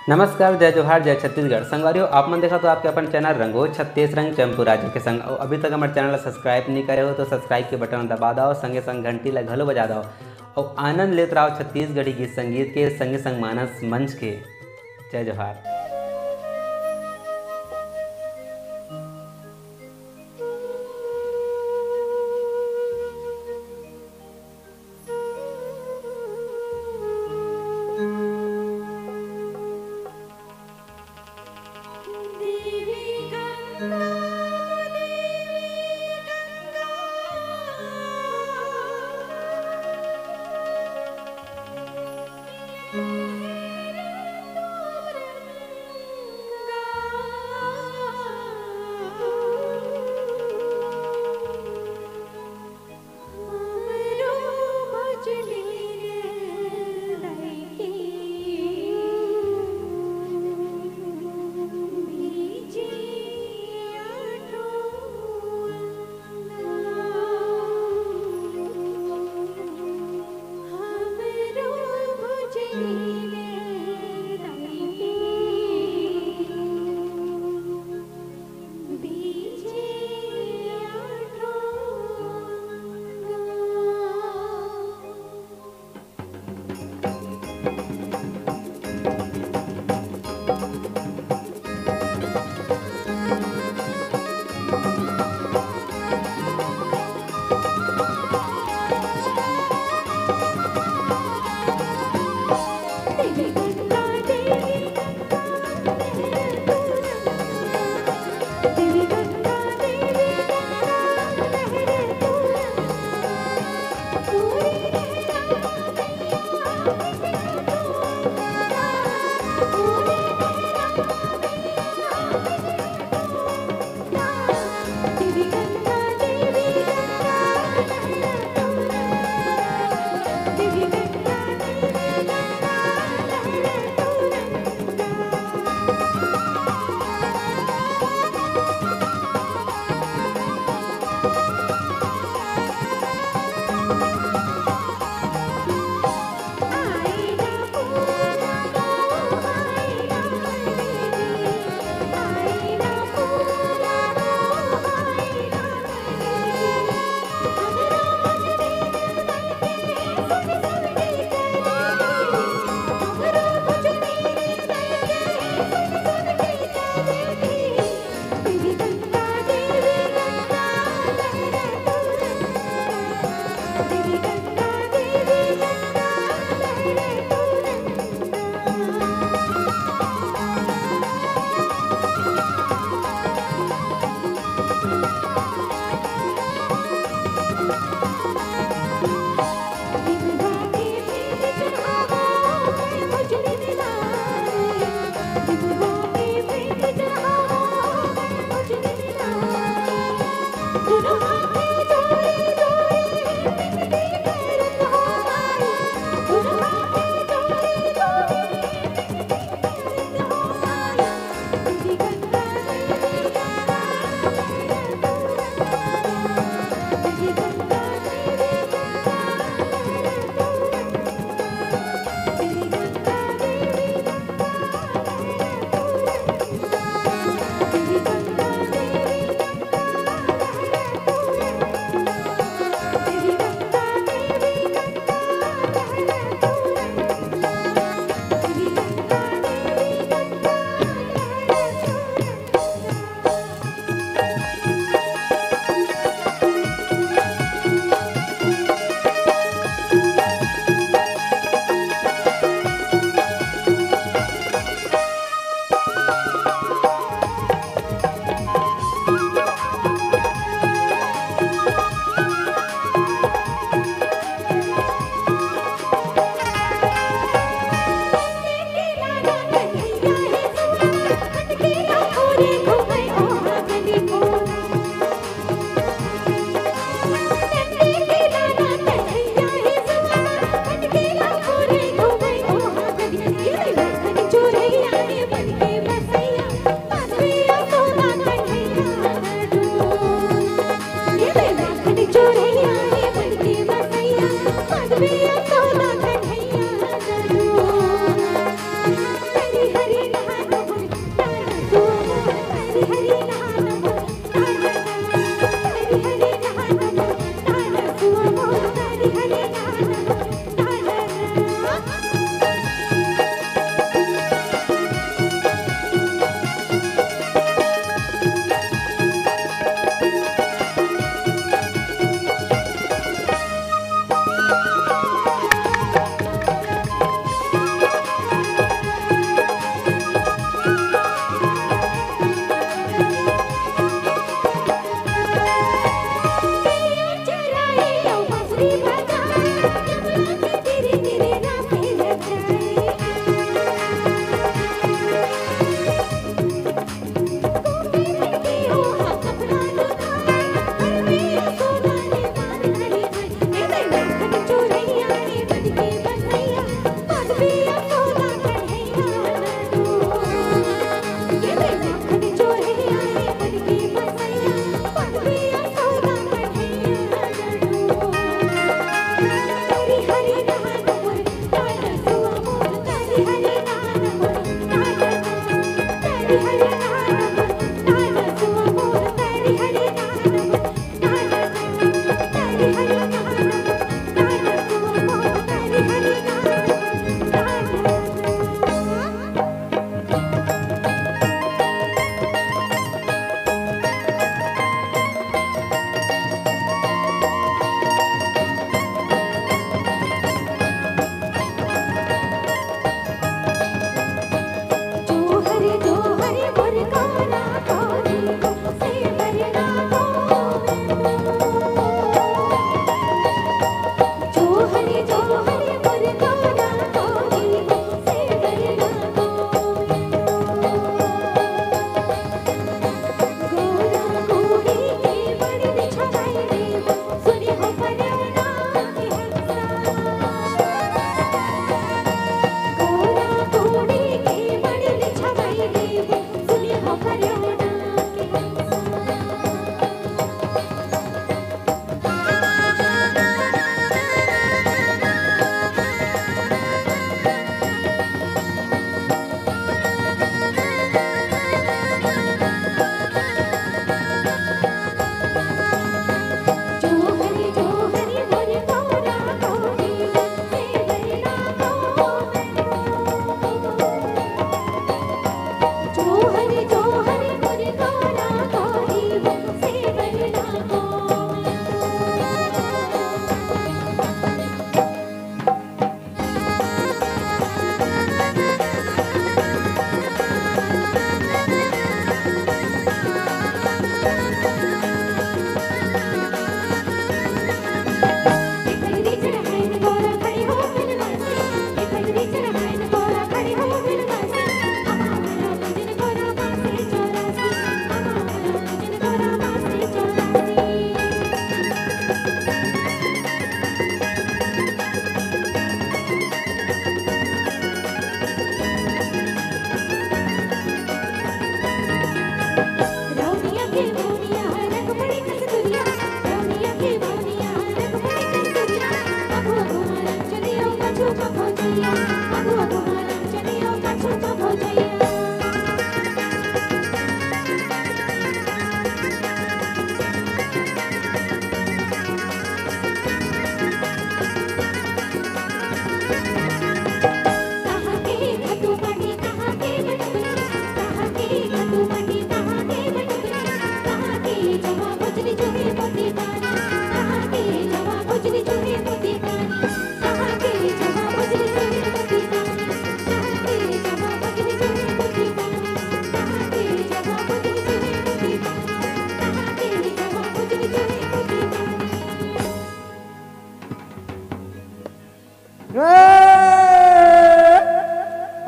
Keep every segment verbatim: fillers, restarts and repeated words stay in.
नमस्कार, जय जोहार, जय छत्तीसगढ़। संगवारी हो, आप मन देखत हो आपके अपन चैनल रंगोज छत्तीस रंग चंपू राजा के संग। अउ अभी तक हमर चैनल ला सब्सक्राइब नहीं करे हो तो सब्सक्राइब के बटन दबा दव, संगे संग घंटी ला घलो बजा दव। अउ आनंद लेत रहो छत्तीसगढ़ी गीत संगीत के, संगे संग मानस मंच के। जय जोहार।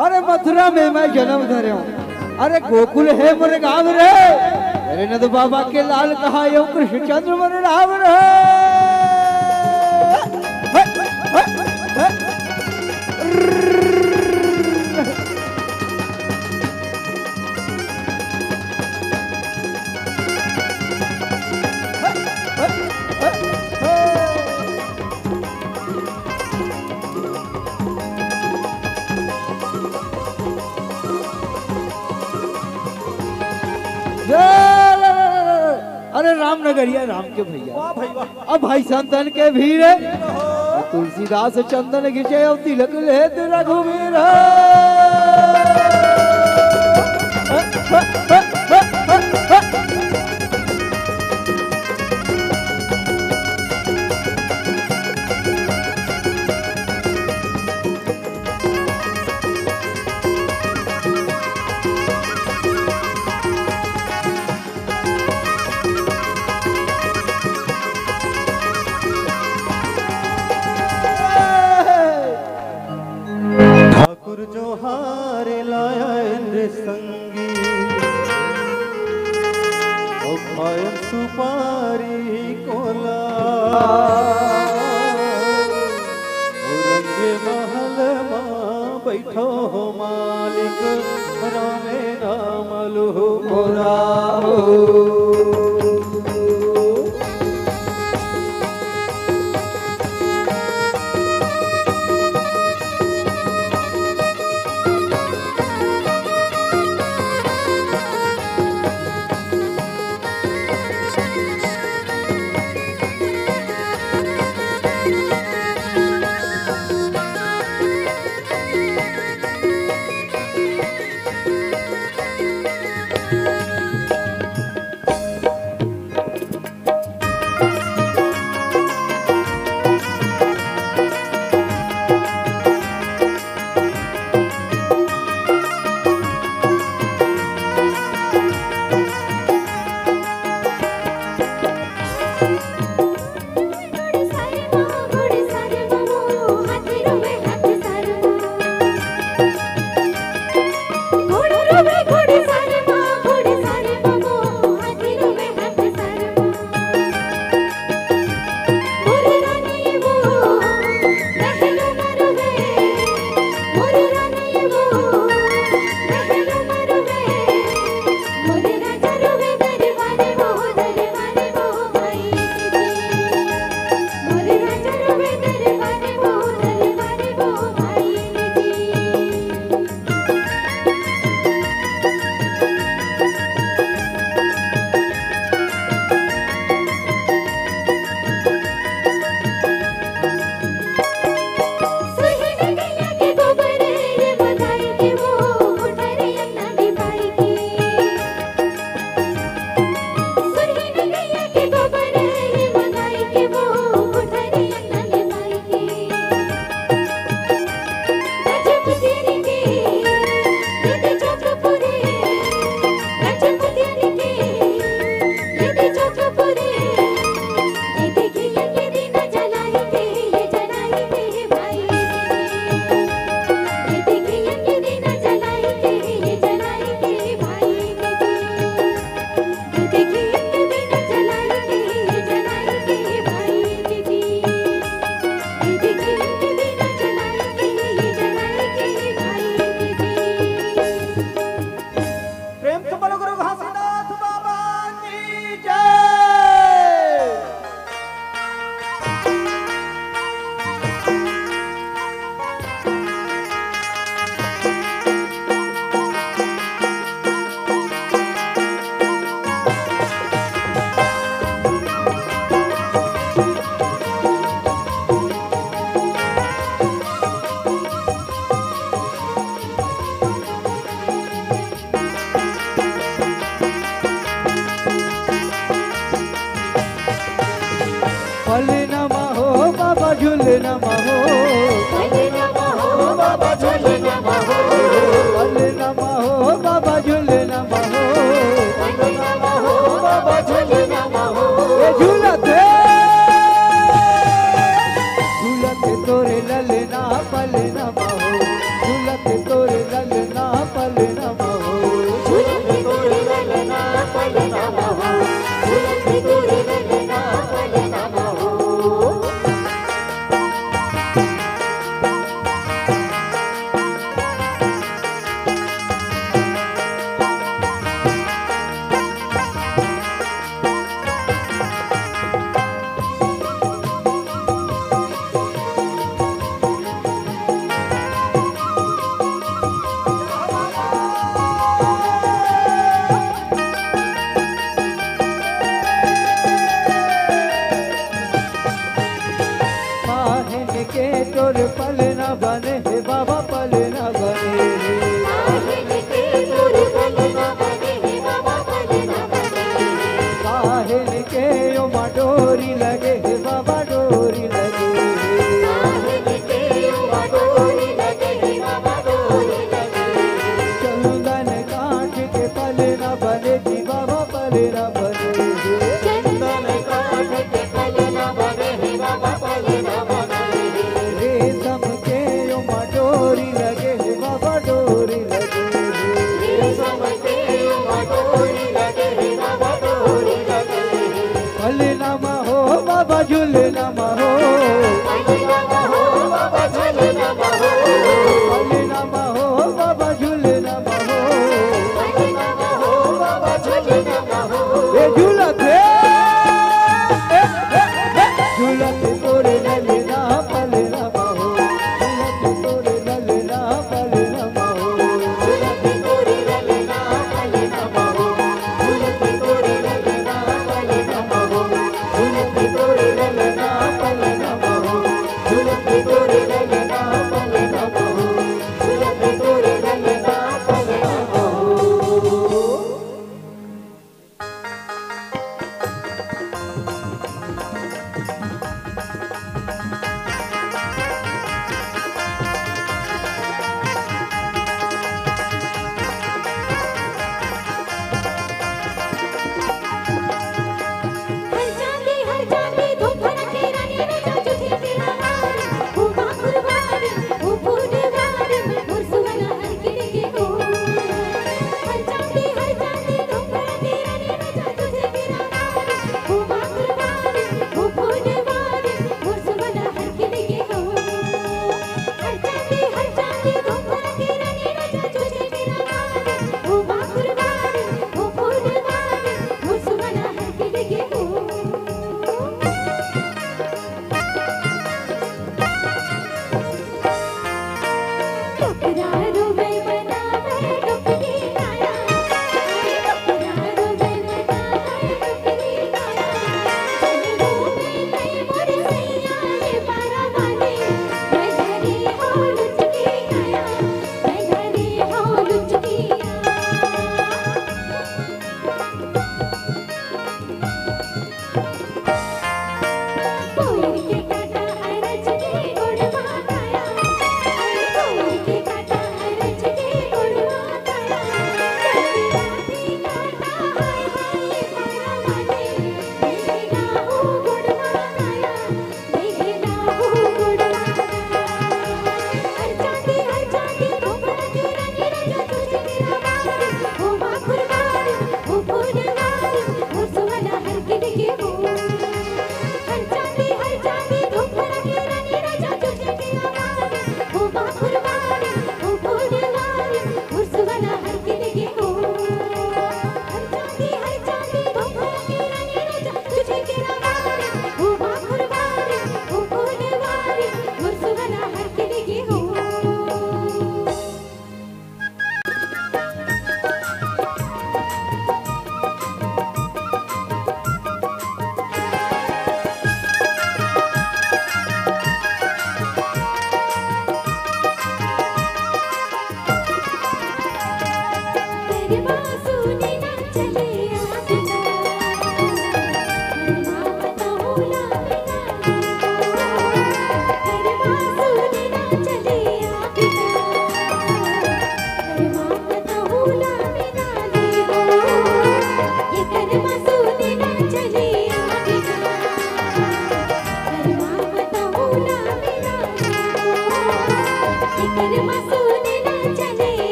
अरे मथुरा में मैं जनम धरेंव, अरे गोकुल हे मोर गाँव रे। अरे नंद बाबा के लाल कहाएंव, कृष्णचंद्र मोर राम रे। अरे राम नगरिया राम के भैया। वाह भाई वाह। अब भाई संतन के भीड़, तुलसीदास चंदन घिंचे अउ तिलक लेत रघुवीर। ठाकुर जोहार लाया इंद्र संगी, ओ खायन सुपारी कोला। ओ रंगे महल मा बैठो हो मालिक, रामे नाम लुहु मोरा हो। नमः हो, बाबा झूले नमः हो, बाबा झूले नमः हो, बाबा झूले नमः हो। ए झूलत हे, झूलत तोरे ललना पलना हो, झूलत तोरे ललना पलना हो, झूलत तोरे ललना पलना हो, झूलत तोरे ललना पलना हो। पाहिन के तोर पलना बने हे बाबा, पलना बने हे। पाहिन के तोर पलना बने हे बाबा, पलना बने हे। पाहिन के ओमा डोरी लगे हे बाबा, डोरी लगे हे। पाहिन के ओमा डोरी लगे हे बाबा, डोरी लगे हे। चंदन काठ के पलना बने जी बाबा, पलना बने हे। चंदन काठ के पलना बने हे बाबा, पलना बने हे। रेशम के ओमा डोरी लगे हे बाबा, डोरी लगे हे। रेशम के ओमा डोरी लगे हे बाबा, डोरी लगे हे। पलना मा हो बाबा, झूलना मा हो। पलना मा हो बाबा, झूलना मा हो। पलना मा हो बाबा, झूलना मा हो। पलना मा हो बाबा, झूलना मा हो। ए झूलत हे, ए, ए, ए, झूलत तोरे ललना पलना मा हो, झूलत तोरे ललना पलना मा हो, झूलत तोरे ललना पलना मा हो, झूलत तोरे ललना पलना मा हो, झूलत तोरे ललना पलना मा हो, झूलत तोरे ललना पलना मा हो, झूलत तोरे ललना पलना मा हो।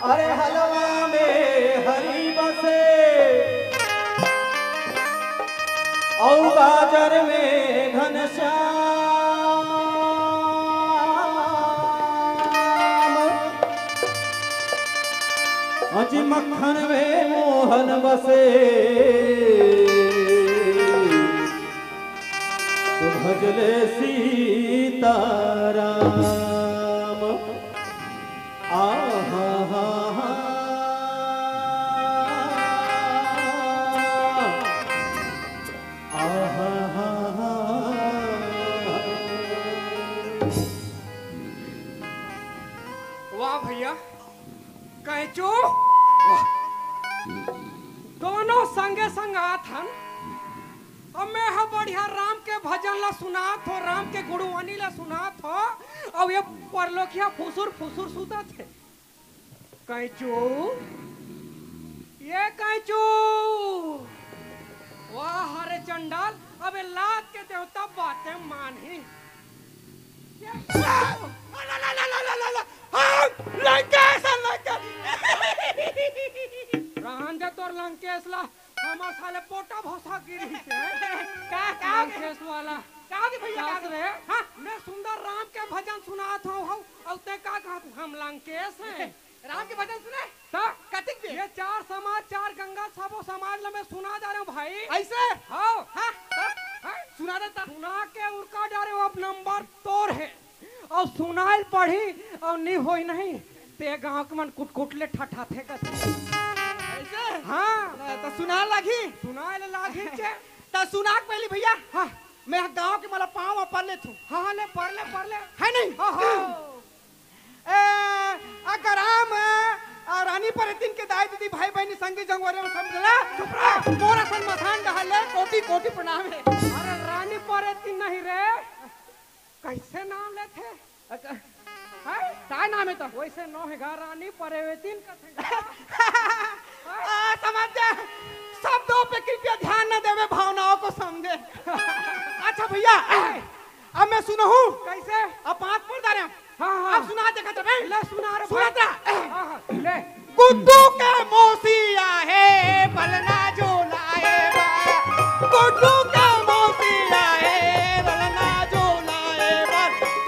अरे हलवा में हरी बसे, अउ गाजर में घनश्याम। अजी मक्खन में मोहन बसे, तो भजले सीताराम। आहा हा हा। आहा हा हा। वाह भैया, कैचू, वाह। दोनों संगे संग आत हन। अब मैं ह बढ़िया राम के भजन ला सुनात हो, राम के गुणवाणी ला सुनात हो, अउ ये परलोकिया फुसुर फुसुर सुतत हे। कैचू, ये कैचू, वाह रे चंडाल, अबे लात के देवता बातें मानही। ये कैचू, ला, ला, ला, ला, ला, ला, ला, हाँ, लंकेश, लंकेश। रहन दे तोर लंकेश ला, हमर साले पोटा भोसा गिरी से। का, का हो गे? लंकेश वाला। का हो गे भैया, का हो गे? रे? हाँ? मैं सुंदर राम के भजन सुनात हूँ, हूँ, अउ ते का कहत, हम लंकेश हैं। राम के भजन सुने? त? कतिक दे? ये चार समाज, चार गंगा, सबो समाज ला मैं सुना जा रहे हूँ भाई। ऐसे? हाँ। हाँ, त? हाँ? सुना दे त। सुना के उड़का जा रहे हो, अब नंबर तोर है। अउ सुनाइल पढ़ी अउ नी होई नहीं, ते गांव के मन कुटकुट ले ठठाथे कथे। ऐसे? हाँ। त सुना लागी? सुनाइल लागी चे। त सुना के पहली भैया, हाँ। मैं गांव के मला पाँव में पर लेथूं। हाँ, हाँ, ले, पर ले, पर ले। है नहीं? हाँ, हाँ। ए, अगर राम, आ, रानी परेतिन के दाई दीदी भाई बहनी संगी जंगवरे में समझला? चुप रह। मोर असन मसान डहर ले कोटि कोटि प्रणाम है। अरे रानी परेतिन नहीं रे, कैसे नाम लेथे? अच्छा, हैं? काय नाम है तो? वैसे नो है गा, रानी परेवेतिन कथे गा। आ, समझ जा, शब्दों पे कृपया ध्यान न देवे, भावनाओं को समझे। अच्छा भैया, अब मैं सुनहूँ। कैसे? अब पाँच पढ़ डारे। हाँ, हाँ। अब सुना देखा जब, हैं? ले सुना रे सुना भाई। हाँ, हाँ, ले। गुड्डू के मौसी आहे, बलना जो लाए बा। गुड्डू के मौसी आहे, बलना जो लाए बा।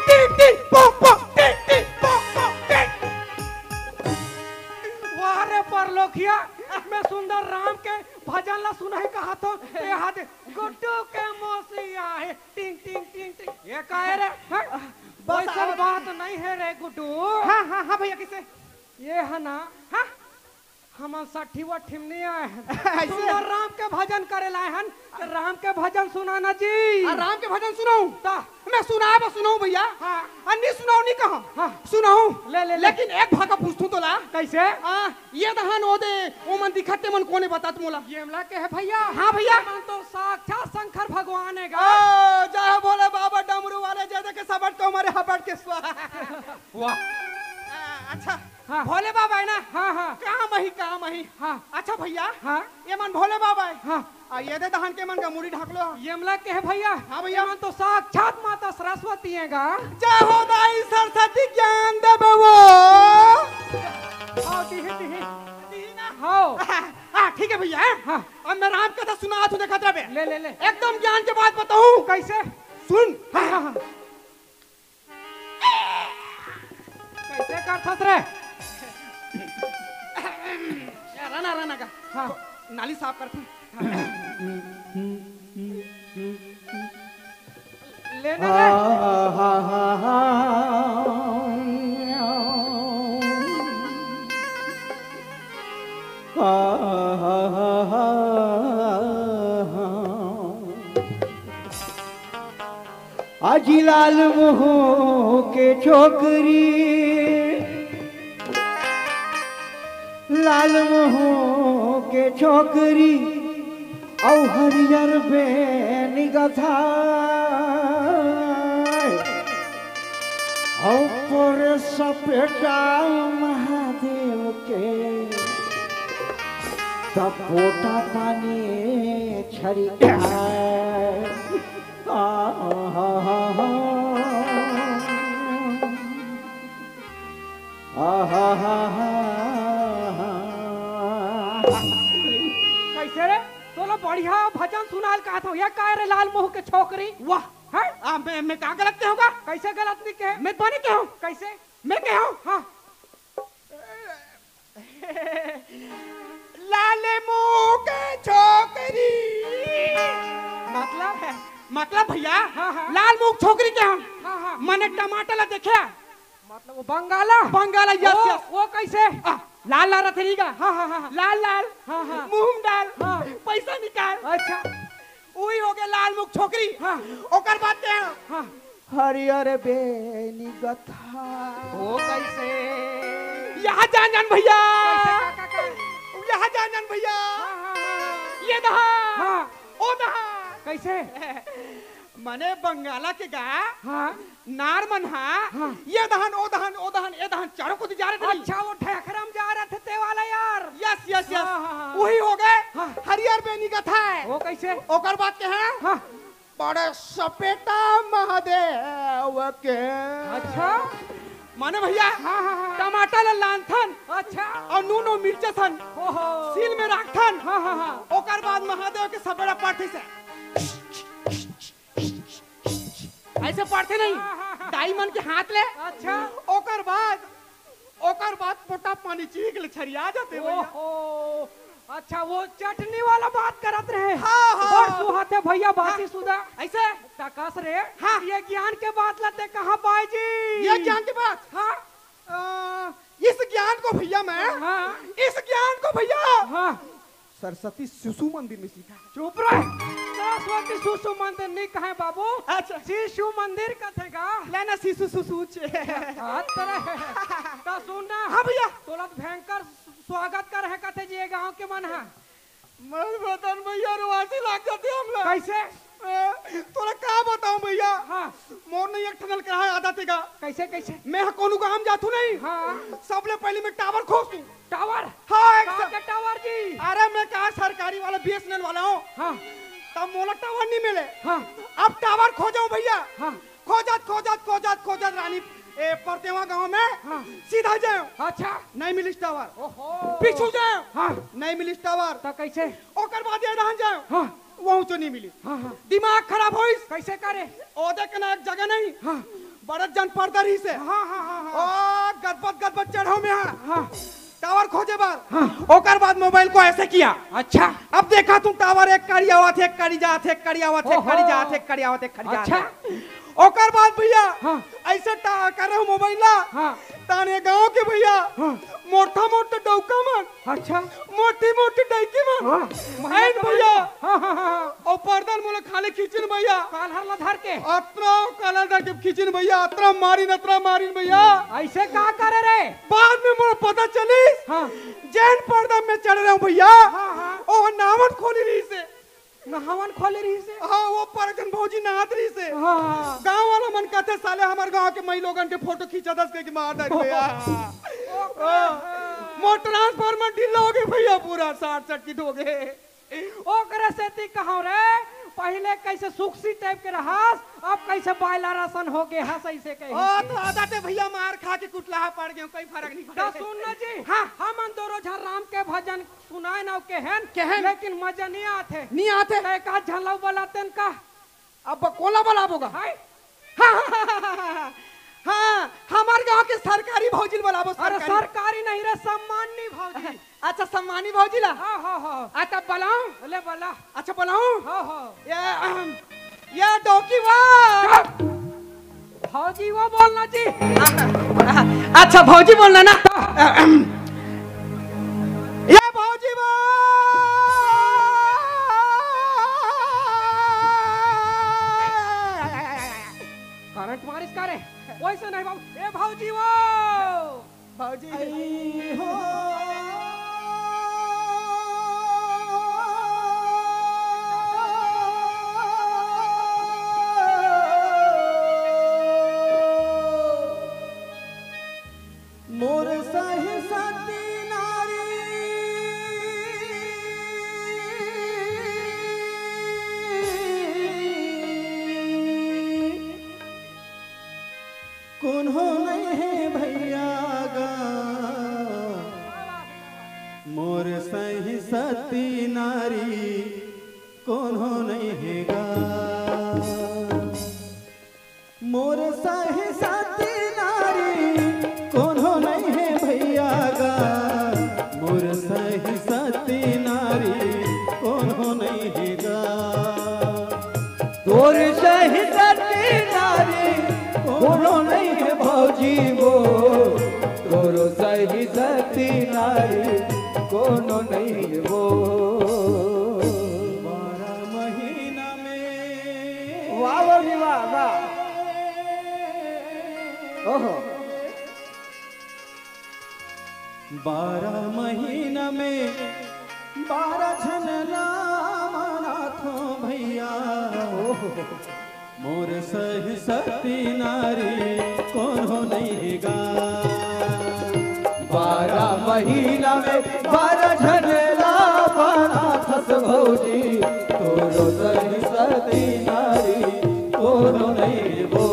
टिक टिक पोक पोक, टिक टिक पोक पोक, टिक। वाह रे परलोकिया, मैं सुंदर राम के भजन ला सुनाई कहा तो, ये हाथ गुड्डू के मौसी आहे, टिंग टिंग टिंग टिंग। ये का है रे? हाँ? बस वैसन आवत बात नहीं है रे गुड्डू। हाँ, हाँ, हाँ भैया, किसे? ये है ना? हाँ? हमन साठी वठी में नहीं आए हन। ऐसे? सुंदर राम के भजन करे लाए हन। त राम के भजन सुनाना जी। आ, राम के भजन सुनाऊं? त? मैं सुनाए बर सुनाऊं भैया। हाँ। आ, नहीं सुनाऊं, नहीं कहा। हाँ। सुनाऊं। ले, ले, ले। लेकिन एक भाखा पूछथूं तोला। कैसे? आ, ये दहन ओ दे, ओ मन दिखत ते मन कोने बतात मोला। ये हमला के है भैया? हाँ भैया। ये मन तो साक्षात कौन हे गा? ओ, जय हो भोले बाबा डमरू वाले, जय जय के सबट को हमारे हबट के स्वाहा। वाह। आ, अच्छा, हाँ। भोले बाबा हे ना? हाँ, हाँ। काम ही, काम ही। हाँ। अच्छा भैया, हाँ। ये मन भोले बाबा हे। हाँ। आ, ये दे दहन के मन का मुड़ी ढाक लो। ये मला के हे भैया? हाँ भैया। ये मन तो साक्षात माता सरस्वती हे गा। जय हो दाई सरस्वती ज्ञान देवे वो। हाँ, दिही, दिही। दिही ना? हाँ। हाँ, ठीक हे भैया, हाँ। हाँ। अब मैं राम कथा सुनात हूँ, देखत रहे। ले, ले, ले। एकदम ज्ञान के बात बताऊँ। कैसे? सुन। हाँ, हाँ, हाँ। कैसे करथस रे? रहना, रहना का। हाँ। नाली साफ करथन। हाँ। लेना रे। अजी लाल मुहूं के छोकरी, लाल मुहूं के छोकरी, अउ हरियर बेनी गथा, अउ पोरे सपेटा महादेव के, त पोटा पानी छरिया। आहा। आहा। कैसे रे? तोला बढ़िया भजन सुनाल कहत हूँ। ये काय रे लाल मुहूं के छोकरी? वाह। हैं? आ, मैं, मैं का गलत कहे हूँ गा? कैसे गलत नहीं कहे? मैं तो नहीं कहे हूँ। कैसे? मैं कहे हूँ। हाँ। लाल मुहूं के छोकरी। मतलब? मतलब भैया, हाँ, हाँ। लाल मुहूं के छोकरी कहे हूँ। हाँ, हाँ। मने टमाटर ला देखे? मतलब वो बंगाला? बंगाला, यस, वो, यस। वो कैसे? आ, लाल लाल रथे नहीं का? हाँ, हाँ, हाँ, हाँ। लाल लाल, हाँ, हाँ। मुंह डाल, हाँ। पैसा निकाल। अच्छा। उही हो गया लाल मुहूं के छोकरी। हाँ। ओकर बाद कहे हूँ। हाँ। हरियर बेनी गथा। वो कैसे? यहाँ जान जान भैया। कैसे, का, का, का? यहाँ जान जान भैया। हाँ, हाँ, हाँ। ये दहा। हाँ। ओ दहा। कैसे? मने बंगाला के गा। हाँ। नार मन हा। हाँ। ये दहन, ओ दहन, ओ दहन, ए दहन, चारों कोती जा रहे थे नहीं? अच्छा, वो ठेखरा म जा रहे थे, ते वाला यार। Yes, yes, yes. हाँ, हाँ, हाँ। उही हो गए। हाँ। हरियर बेनी गथा हे। वो कैसे? ओकर बाद कहे हैं? हाँ। बड़े सपेटा महादेव के। अच्छा। माने भैया, हाँ, हाँ, हाँ। टमाटर ला लानथन। अच्छा। अउ नून अउ मिर्चा सन ओहो। सील में राखथन। हाँ, हाँ, हाँ। ओकर बाद महादेव के सपेटा पड़थे से। ऐसे पड़थे नहीं। हाँ, हाँ, हाँ। दाई मन के हाथ ले। अच्छा। ओकर बाद ओकर बाद पोटा पानी चीख ले छरिया जाथे भैया। ओहो, अच्छा, वो चटनी वाला बात करत रहे। हाँ, हाँ। बड़ सुहाथे भैया, बासी हाँ। सुदा। ऐसे? तकस रे, हाँ। ये ज्ञान के बात ला ते कहाँ पाए जी? ये ज्ञान के बात? हाँ। अ, इस ज्ञान को भैया मैं, हाँ। इस ज्ञान को भैया हाँ। सरस्वती शिशु मंदिर में सीखा। चुप रह। सरस्वती शिशु मंदिर नहीं कहे बाबू। अच्छा। शिशु मंदिर कथे गा। लेना शिशु सुसु छे। हाथ तरह। तो सुन ना। हाँ भैया। तोला तो भयंकर स्वागत कर है कथे जी ये गांव के मन है। मैं बतन भैया रुआसी लाग जाते हमला। कैसे? ए, तोला का बताऊं भैया? हाँ। मोर नहीं एक ठनल कहा आदत हे गा। कैसे, कैसे? मैं ह कोनो गांव जाथू नहीं। हाँ। सबले पहले मैं टावर खोजथू। टावर? हाँ, एक कहाँ स- के टावर जी? अरे मैं कहा सरकारी वाला बीएसएनएल वाला हूँ। हाँ। तब मोला टावर नहीं मिले। हाँ। अब टावर खोजो भैया। हाँ। खोजत, खोजत, खोजत, खोजत रानी, ए, परतेवा गांव में हाँ। सीधा जाओ। अच्छा। नहीं मिलिस टावर। ओहो। पीछू जाओ। हाँ। नहीं मिलिस टावर। तो कैसे? ओकर बाद ये रहन जाओ। हाँ। वहू तो नहीं मिली। हाँ, हाँ। दिमाग खराब होइस। कैसे करे? ओदे कना एक जगह नहीं। हाँ। बड़े जन पर्दा रहिसे। हाँ, हाँ, हाँ, हाँ। ओ, गदबद, गदबद चढ़ो में हाँ। हाँ। टावर खोजे बर। हाँ। ओकर बाद मोबाइल को ऐसे किया। अच्छा। अब देखा तू टावर एक कड़ी आवत हे, एक कड़ी जात हे, एक कड़ी आवत हे, एक कड़ी ओहो। जात हे, एक कड़ी आवत हे, एक कड़ी जात अच्छा। हे। ओकर बाद भैया, हाँ। ऐसे टा-, कर रहे हो मोबाइल ला। हाँ। ताने गांव के भैया, हाँ। मोटा मोटा डौका मन। अच्छा। मोटी मोटी डौकी मन। हाँ। आइन भैया। हाँ, हाँ, हाँ, हाँ। अउ पर्दा ल मोला खाली खींचिन भैया। कालर ला धर के। अतरा कालर धर के खींचिन भैया, अतरा मारिन, अतरा मारिन भैया। ऐसे का करे रे? बाद में मोला पता चलिस। हाँ। जेन पर्दा में चढ़ रहे हूँ भैया। हाँ, हाँ। ओ नावट खोली रहिसे। नहावन खोले रहिस हे? हाँ, वो पर एक झन भौजी नहात रहिस हे। हाँ। गाँव वाला मन कथे, "साले हमर गाँव के मई लोगन के फोटो खींचत हस," कहिके मार डारे भैया। ओकरा, हाँ। मोर ट्रांसफार्मर ढीला हो गे भैया, पूरा शॉर्ट सर्किट हो गे। ओकरे सेती कहँव रे, पहिले कइसे सुक्सी टाइप के रहस, अब कइसे बायलर असन हो गे हस, अइसे कहे। ओ, त आदत हे भैया, मार खा के कुटलाहा पड़ गेंव, कोई फरक नइ पड़े। त सुन ना जी, हाँ। हमन दोनों झन राम के भजन सुनाए न केहेन, केहेन? लेकिन मजा नइ आथे। नइ आथे? त एकाध झन ला बलातेन का? अब कोन ला बलाबो गा? हाय। हाँ, हाँ, हमर गाँव के सरकारी भौजी ल बलाबो, अरे सरकारी। सरकारी नहीं रे, सम्मानी भौजी। अच्छा, सम्मानी भौजी ला? हाँ, हाँ, हाँ। अच्छा, बलाऊं? ले बला। अच्छा, बलाऊं? हाँ, हाँ। ये, अहम, ये डौकी वा। भौजी वो बोलना जी। अच्छा, भौजी बोलना ना। अहम। ये भौजी वा। करंट मारिस का रे? वइसे नहीं बाबू। ए भौजी वो। भौजी। आई हो। मोर सही सती नारी, कोनो नइ हे भैया गा। मोर सही सती नारी, कोनो नइ हे गा। मोर सही सती नारी कोनो नइ हे भैया गा, मोर सही सती नारी कोनो नइ हे गा। तोर सही सती नारी कोनो नइ हे भौजी वो, तोर सही सती नारी कोनो नइ हे वो। बारह महीना में वाह, वाह जी, वाह, वाह। ओहो। बारह महीना में बारह झन ला मनाथो भैया। ओहो। मोर सही सती नारी कोनो नइ हे गा। बारह महीना में बारह झन ला मनाथस भौजी, तोरो सही सती नारी कोनो नइ हे वो।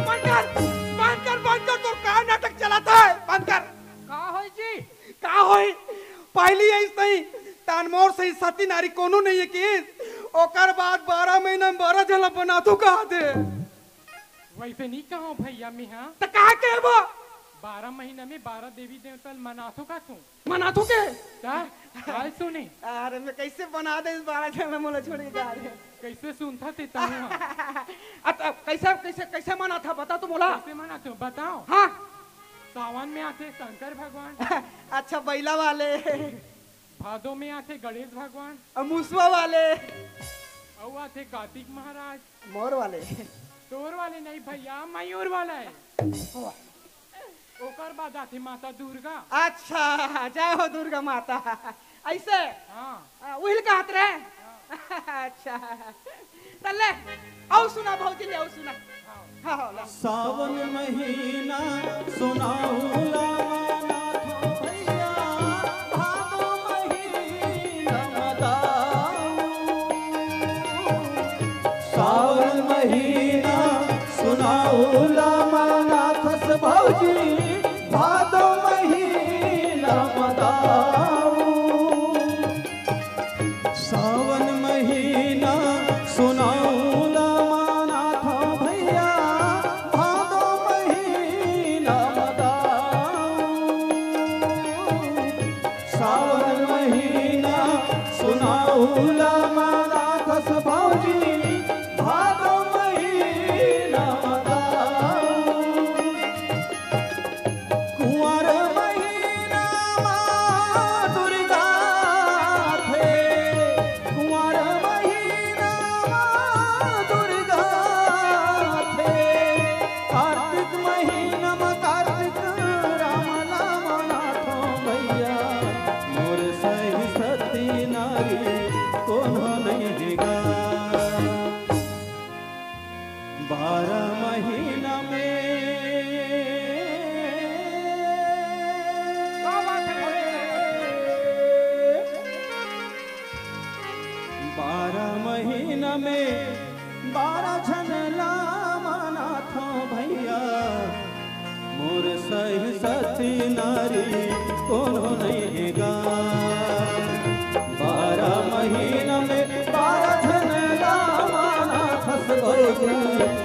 बंद कर, बंद कर, बंद कर, तोर का नाटक चलत हे? बंद कर। का होय जी? का होय? पहिली अइस नहीं, तान मोर सही सती नारी कोनो नइ हे किस, ओकर बाद बारह महीना में बारह झन ला बनाथो कहा दे। वइसे नइ कहँव भैया मेहा। त का कहबो? बारह महीना में बारह देवी देवता ल मनाथो का तू? मनाथो के? त, काय सुने? अरे मैं कइसे बना दे इस बारह झन ला, मोला छोड़ के जा रहे। कइसे सुनथस ते तहूँ ह? अ, त कइसे, कइसे, कइसे मनाथस बता तो मोला। कइसे मनाथस बताओ। हाँ। सावन में आथे शंकर भगवान। अच्छा, बइला वाले। भादो में आथे गणेश भगवान। अ, मुसवा वाले। अउ आथे कार्तिक महाराज। मोर वाले। तोर वाले नहीं भैया, मयूर वाला हे। वाह। ओकर बाद आथे माता दुर्गा। अच्छा, जय हो दुर्गा माता। अइसे? हाँ। आ, उहिल कहत रहे? हाँ। अच्छा। त ले, अउ सुना भौजी, ले अउ सुना। हाँ। हाँ, हाँ, ला। सावन महीना सुनाऊ ला मनाथो भैया, भादो महीना मदाऊ। सावन महीना सुनाऊ ला मनाथस भौजी, भादो महीना मदाऊ। सावन महीना सुनाऊ ला मनाथो भैया, भादो महीना मदाऊ। सावन महीना सुनाऊ ला भौजी, भादो महीना म गाऊ। कुंवर महीना म दुर्गा थे, कुंवर महीना म दुर्गा थे। कार्तिक महीना म कार्तिक राम नाम नाथो भैया, मोर सही सती नारी कोनो नहीं गा। बारह महीना में, क्या बात है भैया? बारह महीना में बारह झन ला मनाथो भैया, मोर सही सती नारी कोनो नहीं गा। बारह महीना में बारह झन ला मनाथस भौजी,